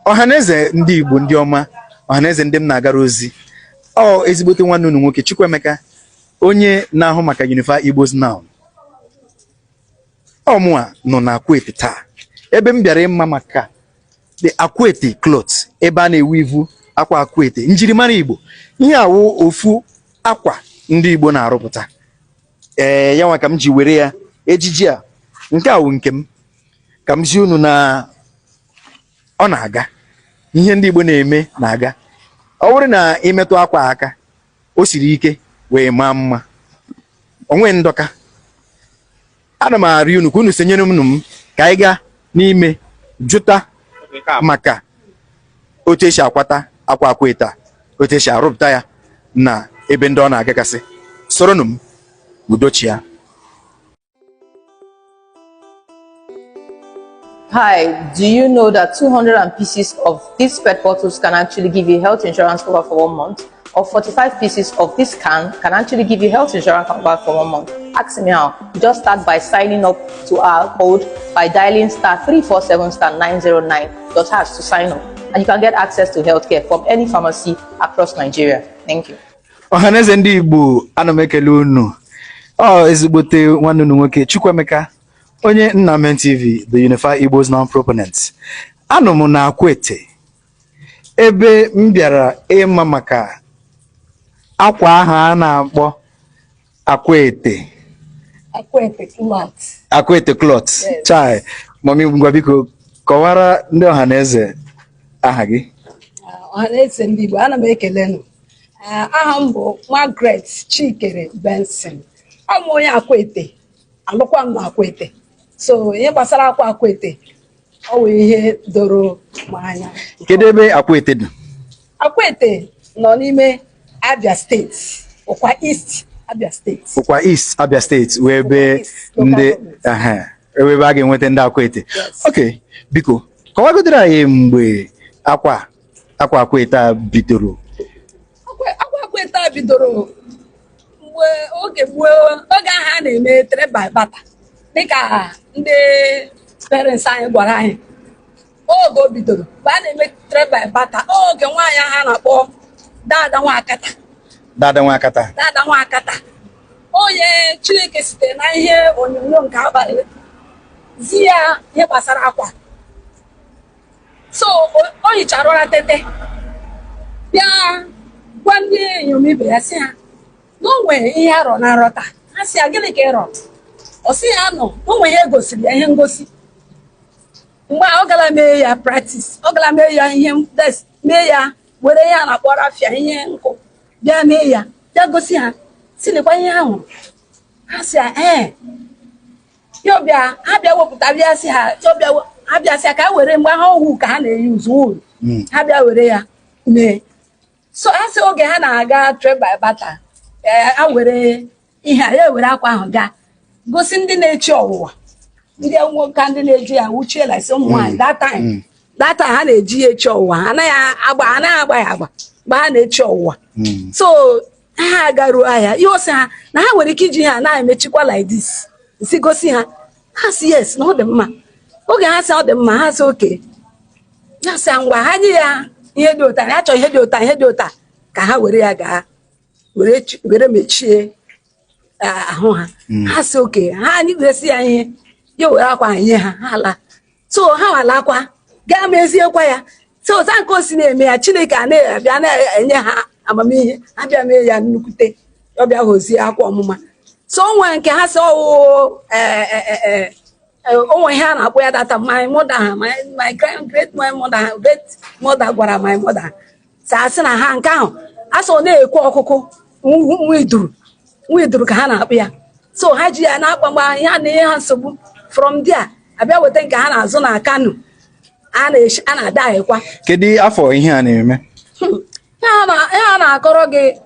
Ọhaneze ndị Igbo, ndị ọma, ọhaneze ndị m na-agara ozi, ọ ezigbote nwanne unu nwoke Chukwuemeka, onye na-ahụ maka Unify Igbos Now. Ọ mụa nọ na Akwete taa, ebe m bịara ịma maka the Akwete cloth, ebe a na-eweave akwa Akwete, njirimara Igbo. Ihe a wụ ofu akwa ndị Igbo na-arụpụta. Ee, ya nwa ka m ji were ya ejiji a. Nke a wụ nke m, ka m zi unu na ọ na-aga. Ihe ndị Igbo na-eme na-aga. Ọ bụrụ na ị metụ akwa aka, o siri ike wee maa mma, o nwee ndọka. Ana m arịọ unu ka unu sonyere m ka anyị gaa n'ime jụta maka otu esi akwata akwa Akwete a, otu esi arụpụta ya na ebe ndị ọ na-agagasị. Soronụ m, udo chịa. Hi, do you know that 200 pieces of these PET bottles can actually give you health insurance cover for one month? Or 45 pieces of this can can actually give you health insurance cover for one month? Ask me how. Just start by signing up to our code by dialing *347*909# to sign up. And you can get access to healthcare from any pharmacy across Nigeria. Thank you. Ọhaneze ndị Igbo, ana m ekele unu. Ọ ezigbote nwanne unu nwoke Chukwuemeka, onye Nnamen TV, the Unify Igbos Now proponent. Anọ m na Akwete, ebe m bịara ịma maka akwa ahụ a na-akpọ Akwete. Akwete cloth. Akwete cloth. Yes. Chai, mummy, ngwa, biko kọwara ndị ọhaneze aha gị. Ọhaneze ndị Igbo, ana m ekele nụ. Aha m bụ Margaret Chikere Benson. Ọ m onye Akwete, alụkwa m na Akwete. So ihe gbasara akwa Akwete, ọ wụ ihe doro m anya. Kedu ebe Akwete dị? Akwete nọ n'ime Abia Steeti, Ukwa East, Abia Steeti. Ukwa East, Abia Steeti, wee ebe Ukwa East, local ndị government. Ehe, ebe a ga-enweta ndị Akwete. Yes. Ok, biko kọwagodoro anyị mgbe akwa Akwete a bidoro. Akwa Akwete a bidoro mgbe oge gboo, oge ahụ a na-eme trade by barter, dịka ndị parents anyị gwara anyị. Oge o bidoro mgbe a na-eme trade by barter, oge nwaanyị ahụ a na-akpọ Dada Nwakata. Dada Nwakata. Dada Nwakata, onye Chineke sitere na ihe onyonyo nke abalị zi ya ihe gbasara akwa. So o hichara ụra, tete, bịa gwa ndị inyom ibe ya, sị ha na o nwee ihe arọ na nrọta. Ha sị ya, "Gịnị ka ị rọ?" Ọ sị ya nọ na o nwee ihe e gosiri ya, ihe ngosi. Mgbe a ọ gara mee ya practice, ọ gara mee ya ihe test, mee ya, were ihe a na-akpọ raffia, ihe nkụ, bịa mee ya, bịa gosi ha, si lekwa ihe ha hụrụ. Ha sị ya ee. Ya bịa, ha bịa wepụta, bịa sị ha, ya bịa, ha bịa sị ya ka ha were mgbe ha owu ka ha na-eyi ụzụ wool. Ha bịa were ya mee. So ha sị oge ha na-aga trade by barter, ee, ha were ihe a, ya were akwa ahụ gaa gosi ndị na-echi ọwụwa, ndị nwoke, ndị na-eji ya wuchie like ụmụ nwaanyị that time. That time ha na-eji ya echi ọwụwa, ha anaghị agba, ha anaghị agba ya agba mgbe ha na-echi ọwụwa. So ha agaruo ahịa, ihe osi ha na ha nwere ike iji ha na-emechikwa like this, si gosi ha. Ha si yes, na ọ dị mma. Oge ha si ọ dị mma, ha si oke ya, sị ngwa, ha nye ya ihe dị ụta ya chọrọ, ihe dị ụta, ihe dị ụta, ka ha were ya gaa were mechie ahụ ha. Ha si oke, ha anyị gosi ya ihe, ya were akwa ha nye ha, ha laa. So ha walakwa gaa meziekwa ya. So otu nke o si na-eme ya, Chineke a na-abịa na-enye ha amamihe, ha bịa mee ya nnukwute, ọ bịa hozie akwa ọmụma. So o nwere nke ha si ọwụ o nwere ihe a na-akpọ ya data. My mother ha, my grand great, my mother ha, great mother gwara my mother sị, asị na ha nke ahụ asị ọ na-ekwe ọkụkụ nwa iduru, nwa iduru ka ha na-akpụ ya. So ha ji ya na-akpa mgbe ya na-enye ha nsogbu. From there abịa weta nke ha na-azụ na Kano, a na-eshi, a na-ada ahịkwa. Kedu afọ ihe a na-eme? Ihe a na-akọrọ gị,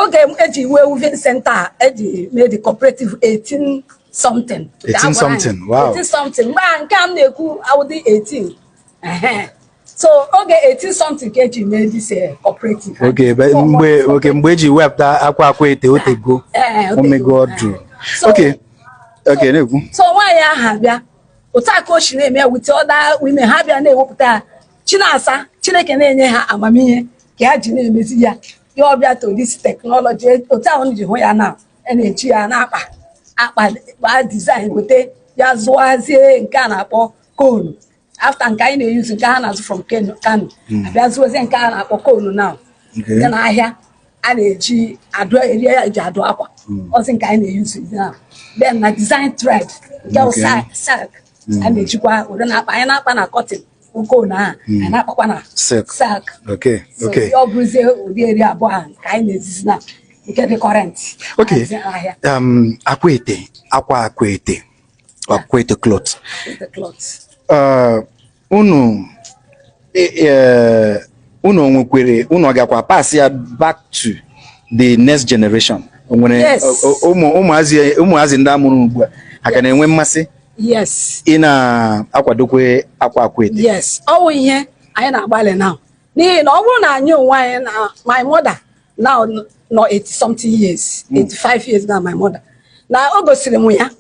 oge eji wee weaving center, eji mee the cooperative, 18 something. 18 something, wow. 18 something. Mgbe a nke a m na-ekwu awụdị 18. Ehe. So oge 18 something ka eji mee this cooperative. Oge mgbe oge mgbe eji wepụta akwa Akwete, otego. Ee, otego. Omego ọdụ. Oke na-ekwu. So nwaanyị ahụ abịa, otu a ka o si na-eme ya with other women. Ha bịa na-ewepụta ya. Chinasa Chineke na-enye ha amamihe ka ha ji na-emezi ya, ya ọbịa to this technology otu ahụ ji hụ ya na a na-eji ya na-akpa akpa kpaa design weta ya zụwazie nke a na-akpọ cone. After nke anyị na-eyuzu, nke ha na-azụ from Kano, abịa zụwazie nke a na-akpọ cone now. Ya na ahịa a na-eji adụ eri ya, eji adụ akwa ọzi nke anyị na-eyuzu now. Then na design thread nke bụ silk a na-ejikwa were na-akpa. Anyị na-akpa na cotton cone ahụ, anyị na-akpakwa na Silk. silk. So ọ bụrụzie ụdị eri abụọ ahụ ka anyị na-ezizi na nke dị current ahịa. Akwete, akwa akwete, akwete cloth. The cloth. Unu unu nwekwere, unu gakwa pass ya back to the next generation? O nwere Yes. ụmụazị ndị amụrụ ugbu a ha ka na-enwe mmasị Yes. ị na-akwadokwe akwa akwete? Yes, ọ bụ ihe anyị na-agbalị now, n'ihi na ọ bụrụ na anyị onwe anyị na my mother now nọ 80 something years, 85 years now, my mother na o gosiri m ya.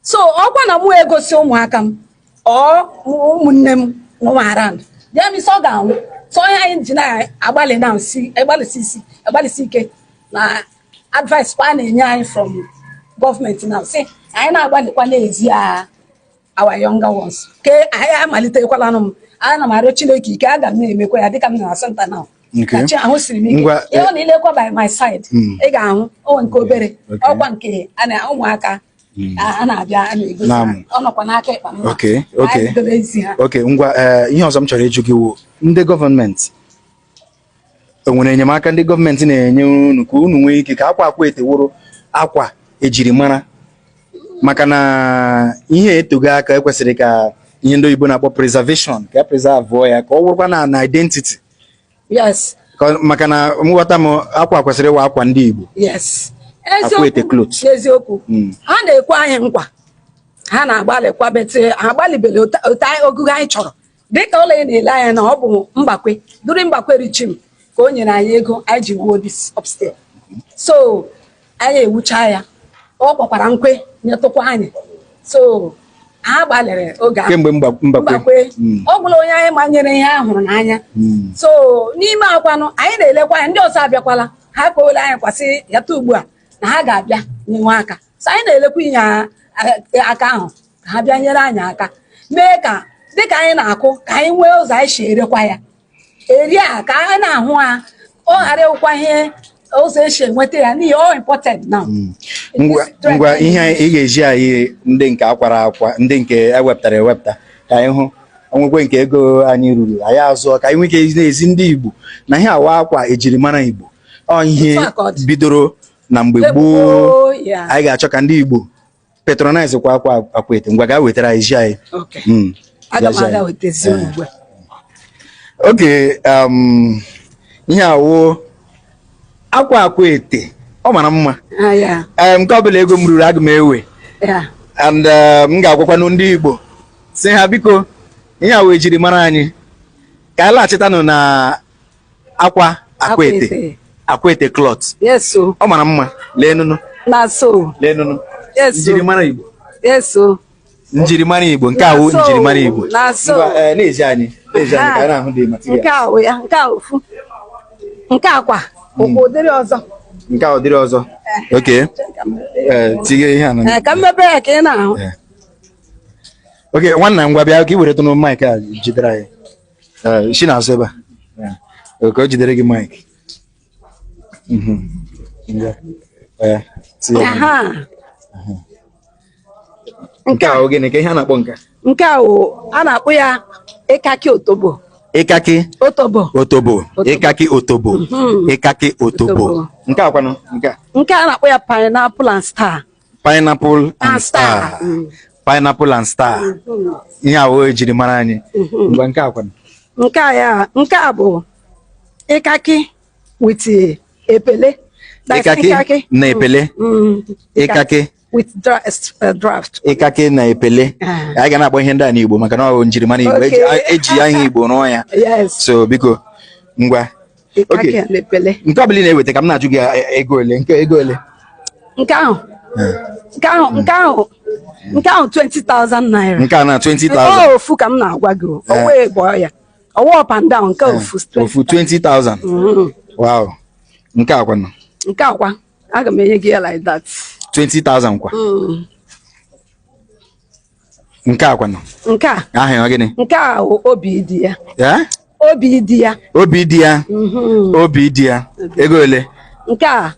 So ọkwa na mụ egosi ụmụaka m, ọ ụmụnne m nọ m around ya misi ọ ga-anwụ. So ihe anyị ji na-agbalị now, si agbalịsi isi agbalịsi ike na advice kwa a na-enye anyị from gọọmenti now, si anyị na-agbalịkwa na-ezi ya our younger ones ke anyị amalitekwala. M ana m arịọ Chineke ike, aga m na-emekwa ya dịka m nọ na center now. Ka chi ahụ siri m ike. Ngwa, Ihe ọ na-ilekwa by my side, ị ga-ahụ onwe nke obere ọkwa nke a na ụmụaka a na-abịa a na-egosi ha. Naam. Ọ nọkwa n'aka ịkpa m. Okay. Anyị bidoro ezi ha. Okay, ngwa, ihe ọzọ m chọrọ ịjụ gị wụ, ndị gọọmenti, o nwere enyemaka ndị gọọmenti na-enye unu ka unu nwee ike ka akwa akwete wụrụ akwa ejiri mara? Maka na ihe etogo aka, ekwesịrị ka ihe ndị oyibo na-akpọ preservation, ka e preserve ya, ka ọ wụrụkwa na identity. Maka na nghọta m, akwa kwesịrị ịwa akwa ndị Igbo. Akwete cloth. Eziokwu, ha na-ekwe anyị nkwa, ha na-agbalịkwa, but ha agbalịbele otu ogugo anyị chọrọ. Dịka ụlọ ị na-ele anya na ọ bụ Mbakwe duri Mbakwe richim ka o nyere anyị ego anyị ji wuo this upstairs. So anyị ewucha ya, ọ kpọkwara nkwe nyetụkwa anyị. So ha gbalịrị oge ahụ. Kemgbe Mbakwe. Mbakwe. Ọ gwụla onye anyị manyere ihe a hụrụ n'anya. So n'ime akwanụ anyị na-elekwa anya, ndị ọzọ abịakwala, ha kpọọla anyị kwasị ya taa ugbu a na ha ga-abịa nyenwe aka. So anyị na-elekwa inye aka ahụ ka ha bịa nyere anyị aka mee ka dịka anyị na-akụ, ka anyị nwee ụzọ anyị si erekwa ya eri a, ka anyị na-ahụ ha, ọ ghara ịwụkwa ihe ụzọ esi enweta ya, n'ihi ọ imported now. Ngwa ngwa, ihe ị ga-eji anyị ndị nke akwara akwa, ndị nke ewepụtara ewepụta, ka anyị hụ onwekwe nke ego anyị ruru, anyị azụọ, ka anyị nwee ike na-ezi ndị Igbo na ihe awa akwa ejirimara Igbo, ọ ihe Otu a ka ọ dị. bidoro na mgbe gboo. Gboo, ya. Anyị ga-achọ ka ndị Igbo patronize kwa akwa akwete. Ngwa, gaa wetara anyị ji anyị. Okay. Aga m Bịa ji aga anyị. wetazie ugbu a. Oke, ihe awụ akwa akwete, ọ mara mma. Ah, ya. Nke ọbụla ego m ruru, aga m ewe. And m ga-agwakwanụ ndị Igbo si ha biko, ihe a wee jiri mara anyị, ka anyị laghachitanụ na akwa akwete. Akwete. Akwete cloth. Yes o. Ọ mara mma, lee nụnụ. Na so. Lee nụnụ. Yes o. Njirimara Igbo. Yes o. Njirimara Igbo, nke a wụ Na so. njirimara Igbo. Na so. Ngwa, na-ezi anyị ka anyị na-ahụ dị material. Nke a wụ ya, nke a ofu. Nke a kwa ụkwụ ụdịrị ọzọ. Nke a ụdịrị ọzọ, okay. Tinye ihe a na Ee, ka m mepee ya ka ị na-ahụ. Okay, nwanna, ngwa, bịa ka ị were tụnụ mic a jidere anyị. Si n'azụ ebe a. Ka o jidere gị mic. Ngwa. Tinye ya. Aha. Nke a ogene ka ihe a na-akpọ nke a? Nke a wụ a na-akpọ ya ịkaki otobo. Ịkaki Otobo. otobo. Otobo. Ịkaki otobo. Ịkaki otobo. Otobo. Nke a kwanụ, nke a? Nke a na-akpọ ya pineapple and star. Pineapple and And star. star. Pineapple and star, ihe a wee jiri mara anyị. Ngwa, nke a kwanụ? Nke a ya, nke a bụ ịkaki with epele. That's Ịkaki na epele. Ịkaki. With draft. Ịkaki na epele. Ah. Anyị ga na-akpọ ihe ndị a n'Igbo maka na ọ bụ njirimara Igbo. Eji ya ihe Igbo rụọ ya. Yes. So biko, ngwa. Ịkaki Okay. and epele. Nke ọbụla ị na-eweta, ka m na-ajụ gị, ego ole nke, ego ole? Nke ahụ 20,000 naira. Nke a na 20,000? Ọ ofu ka m na-agwa gị o. O wee gbọọ ya. Ọwa up and down nke ofu. Ofu 20,000. Wow, nke a kwanụ? Nke akwa, aga m enye gị ya like that. 20,000 kwa. Nke a kwanụ? Nke a? Aha ya gịnị? Nke a wụ obi dị ya. Eh? Obi dị ya. Obi dị ya. Obi dị ya, ego ole? Nke a,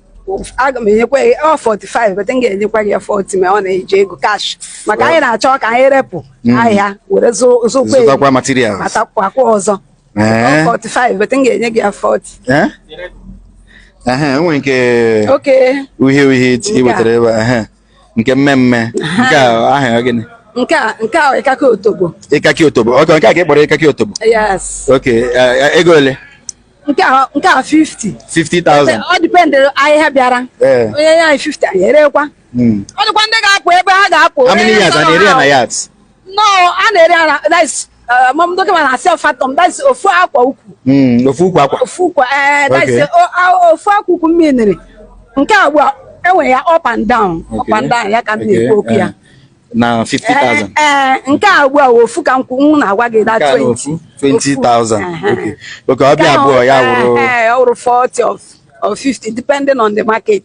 aga m enyekwa gị ọ 45, but m ga-enyekwa gị ya 40 ma ọ na-eji ego cash, maka anyị na-achọ ka anyị repụ ahịa were zụkwa ego. Zụtakwa materials. Matakwa akwa ọzọ. Eh. Ọ 45, but m ga-enye gị ya 40. Eh? Ehe, enwere nke uhie uhie i Nke a. wetara ebe a, ehe. Nke mmemme nke a, aha ya gịnị? Nke a ịkaka otobo. Ịkaki otobo, ok. Nke a ka ị kpọrọ ịkaki otobo? Yes. Ok, ego ole? Nke a 50. 50,000. Ọ depend ahịhịa bịara. Onye nye anyị 50, anyị erekwa. Ọ dịkwa ndị ga-apụ ebe ha ga-apụ. How many yards? A na-ere ya na yards? No, a na-ere ya na that's mom dọkịta na-asị fathom, that's ofu akwa ukwu. Ofu ukwu akwa. Ofu ukwu, ee, that's ofu akwa ukwu mmiri. Nke a ugbu a enwere ya up and down, up and down ya ka m na-ekwu okwu ya. Na 50,000. Ee, nke a ugbu a wụ ofu ka m kwu, m na-agwa gị that Nke a na 20. ofu 20,000. Ehe. Okay, ọ bịa abụọ ya wụrụ Ee, ọ wụrụ 40 or 50, depending on the market.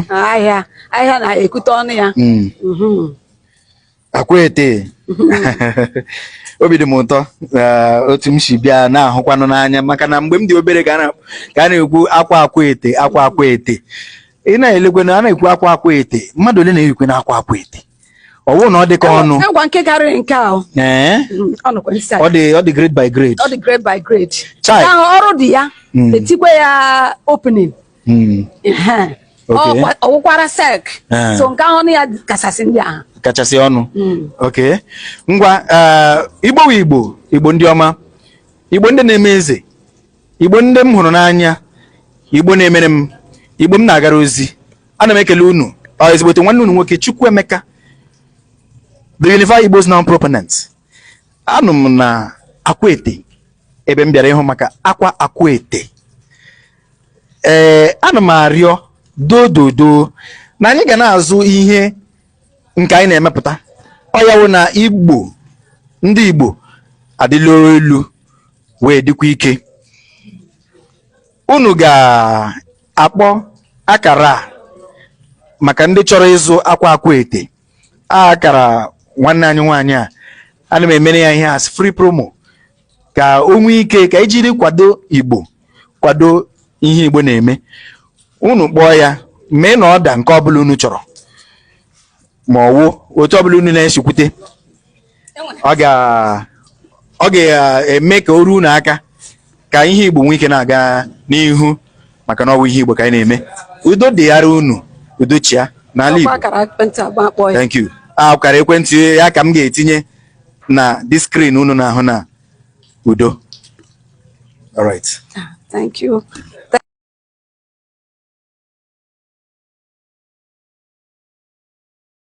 Ahịa na-ekute ọnụ ya. Akwete, obi dị m ụtọ otu m si bịa na-ahụkwanụ n'anya, maka na mgbe m dị obere ka a na-ekwu akwa akwete, akwa akwete. Ị na-elekwe na a na-ekwu akwa akwete, mmadụ ole na-erikwe na akwa akwete? Ọ bụrụ na ọ dị ka ọnụ. Ngwa, nke karịrị nke ahụ. Ee. Ọ nọkwa inside. Ọ dị grade by grade. Ọ dị grade by grade. Chai. Nke ahụ, ọrụ dị ya. Etikwe ya opening. Ehe. Ọwụkwara silk. So nke ahụ, ọnụ ya kachasị ndị ahụ. Kachasị ọnụ. Ok, ngwa, Igbo wụ Igbo, Igbo ndị ọma, Igbo ndị na-eme eze, Igbo ndị m hụrụ n'anya, Igbo na-emere m, Igbo m na-agara ozi, ana m ekele unu. Ọ ezigbote nwanne unu nwoke, Chukwuemeka, the Unified Igbos Now proponent. Anụ m na Akwete, ebe m bịara ịhụ maka akwa Akwete. Ee, ana m arịọ dododo na anyị ga na-azụ ihe nke anyị na-emepụta. Ọ ya wụ na Igbo, ndị Igbo adịla elu wee dịkwa ike. Unu ga-akpọ akara a maka ndị chọrọ ịzụ akwa Akwete. Akara nwanne anyị nwaanyị a, ana m emere ya ihe as free promo ka o nwee ike ka ejiri kwado Igbo, kwado ihe Igbo na-eme. Unu kpọọ ya, mee na ọda nke ọbụla unu chọrọ, ma ọ wụ otu ọbụla unu na-esikwute, ọ ga-eme ka o ruo unu aka, ka ihe Igbo nwee ike na-aga n'ihu, maka na ọ bụ ihe Igbo ka anyị na-eme. Udo dịghara unu, udo chia n'ala Ọkwa Igbo. Akara ekwentị agba akpọ ya. Thank you. Akara ekwentị ya ka m ga-etinye na dị screen unu na-ahụ na udo. All right. Thank you.